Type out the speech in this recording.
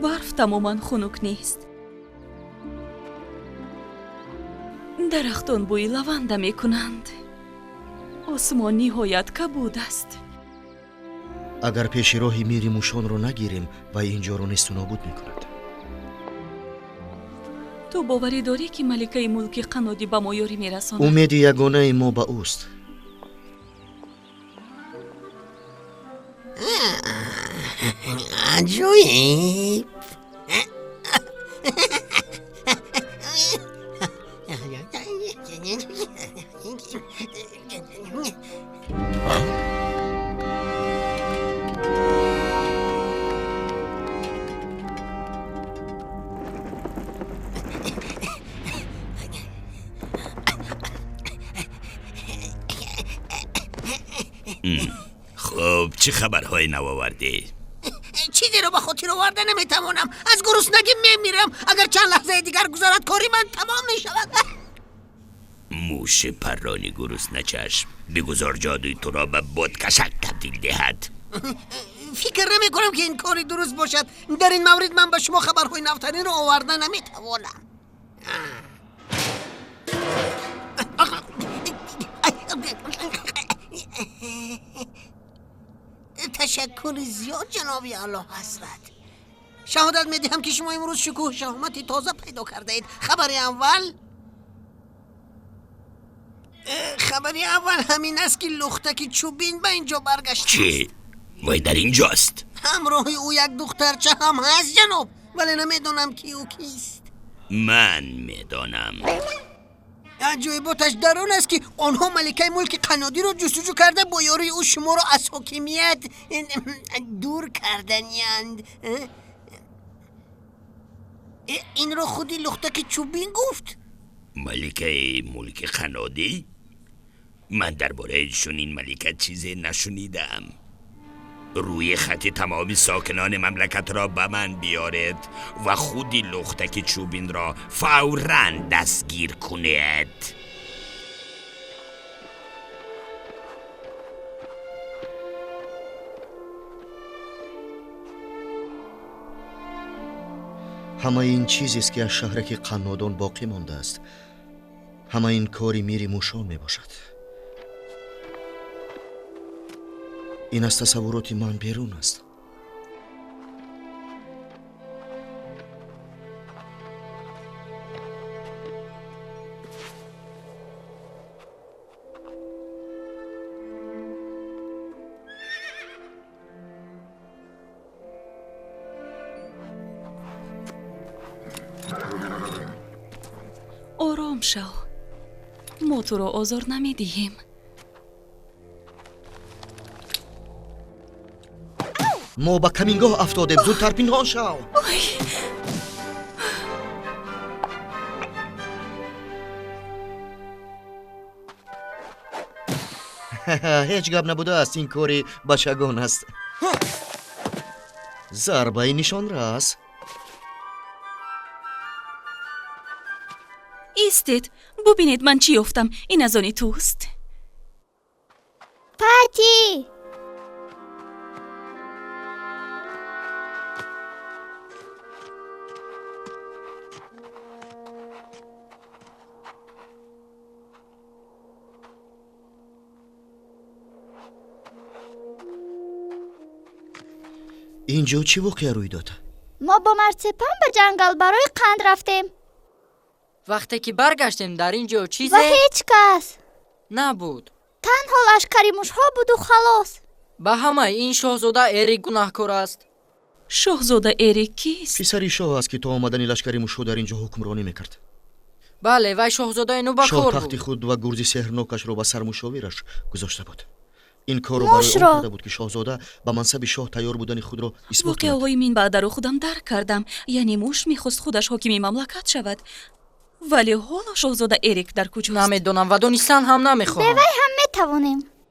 Барф тамоман хунук нест. Дарахтон бӯи лаванда мекунанд. Осмон ниҳоят кабуд аст. Агар пеши роҳи мири мушонро нагирем, вай ин ҷоро несту нобуд мекунад. Ту боварӣ дорӣ, ки маликаи мулки Қаннодӣ ба мо ёрӣ мерасонад? Умеди ягонаи мо ба ӯст. Аҷоиб! Хуб, чӣ хабарҳои нав овардӣ? Чизеро ба хотир оварда наметавонам. Аз гуруснагӣ мемирам. Агар чанд лаҳзаи дигар гузарад, кори ман тамом мешавад. Муши паррони гурусначашм, бигузор ҷодуи туро ба бодкашак табдил диҳад. Фикр намекунам, ки ин кори дуруст бошад. Дар ин маврид ман ба шумо хабарҳои навтаринро оварда наметавонам. Ташаккури зиёд, ҷаноби Аълоҳазрат. Шаҳодат медиҳам, ки шумо имрӯз шукӯҳу шаҳомати тоза пайдо кардаед. Хабари аввал ҳамин аст, ки лухтаки чӯбин ба ин ҷо баргаштааст. Чӣ? Вай дар ин ҷост? Ҳамроҳи ӯ як духтарча ҳам ҳаст, ҷаноб, вале намедонам, ки ӯ кист. Ман медонам. Аҷоиботаш дар он аст, ки онҳо маликаи мулки Қаннодиро ҷустуҷӯ карда, бо ёрии ӯ шуморо аз ҳокимият дур карданиянд. Инро худи лухтаки чӯбин гуфт. Маликаи мулки Қаннодӣ? Ман дар бораи чунин малика чизе нашунидаам. Рӯи хати тамоми сокинони мамлакатро ба ман биёред ва худи лухтаки чӯбинро фавран дастгир кунед. Ҳамаи ин чизест, ки аз шаҳраки Қаннодон боқӣ мондааст, ҳама ин кори мири мушон мебошад. Ин аз тасаввуроти ман берун аст. Ором шав, мо туро озор намедиҳем. Мо ба камингоҳ афтодем, зудтар пинҳон шав. Ой! Ҳеҷ гап набудааст, ин кори бачагон аст. Зарбаи нишонрас. Истед, бубинед, ман чӣ ёфтам. Ин аз они туст. Пати! Ин ҷо чӣ воқеа рӯй дод? Мо бо Марсипан ба ҷангал барои қанд рафтем. Вақте ки баргаштем, дар ин ҷо ва чизе ҳеҷ кас набуд. Танҳо лашкари мушҳо буду халос. Ба ҳамаи ин шоҳзода Эрик гунаҳкор аст. Шоҳзода Эрик кист? Писари шоҳ аст, ки то омадани лашкари мушҳо дар ин ҷо ҳукмронӣ мекард. Бале, вай шоҳзодаи Шоҳ нубакор тахти буд. худ ва гурзи сеҳрнокашро ба сармушовираш гузошта буд. Ин корро барои он Мушро. карда буд, ки шоҳзода ба мансаби шоҳ тайёр будани худро исбот кунад. Воқеаҳои минбаъдаро худам дарк кардам. Яъне муш мехост худаш ҳокими мамлакат шавад. Вале ҳоло шоҳзода Эрик дар куҷост? Намедонам ва донистан ҳам намехоҳам. Бевай ҳам метавонем.